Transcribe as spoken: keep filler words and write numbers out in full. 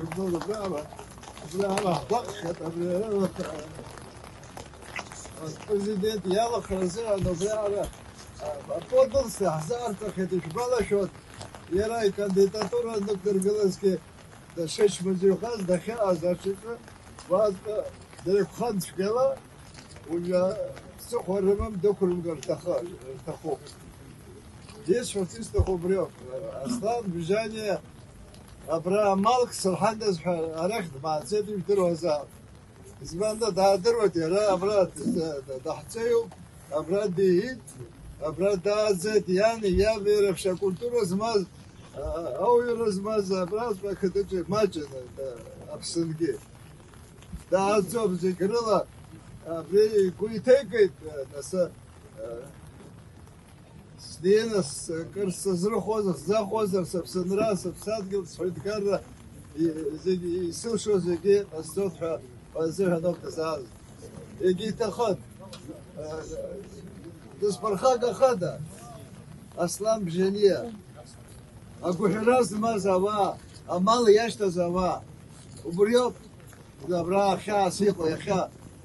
Абриала, абриала ҳгәаҟхьеит, абриала. Апрезидент иалахара азыҳәан абриала аподолс иаҳзаарҵахьеит, ишәгәалашәоит, иара икандидатура анықәдыргылазгьы дышычмазаҩхаз, дахьыҟаз аҽаҿы, уаҵәҟьа дырҩхәхан цәгьала, уажәы ԥсыхәа рымам, дықәрымгар рҭахы-, рҭахуп. Исҳәарц исҭаху убриоуп. Аслан Бжьаниа абра амалк сырҳагаз ҳәа арахь дмааӡеит, ижәдыруазаап. Избанда, даадыруеит иара, абра д-, д-, д-, даҳҵеиуп, абра диит, абра дааӡеит, иани иаби реиԥш акультура змаз, а, ауаҩра змаз абраҵәҟьа ақыҭаҿы имаҷын, а, Аԥсынгьы. Дааӡоуп зегь рыла, абри игәы иҭеикит, а, нас, а, Снеины с-, кыр сазрыхәозар, сзахәозар, сыԥсынра, сыԥсадгьыл, сҳәынҭқарра, и-, зегь, исылшо зегьы ҟасҵоит ҳәа азыҳәан ауп дызааз. Егьиҭахын, э, дысԥырхагахада, Аслан Бжьаниа, агәаҳәара змаз ауаа, амал иашьҭаз ауаа, убриоуп абра ахьаас иҟоу иахьа.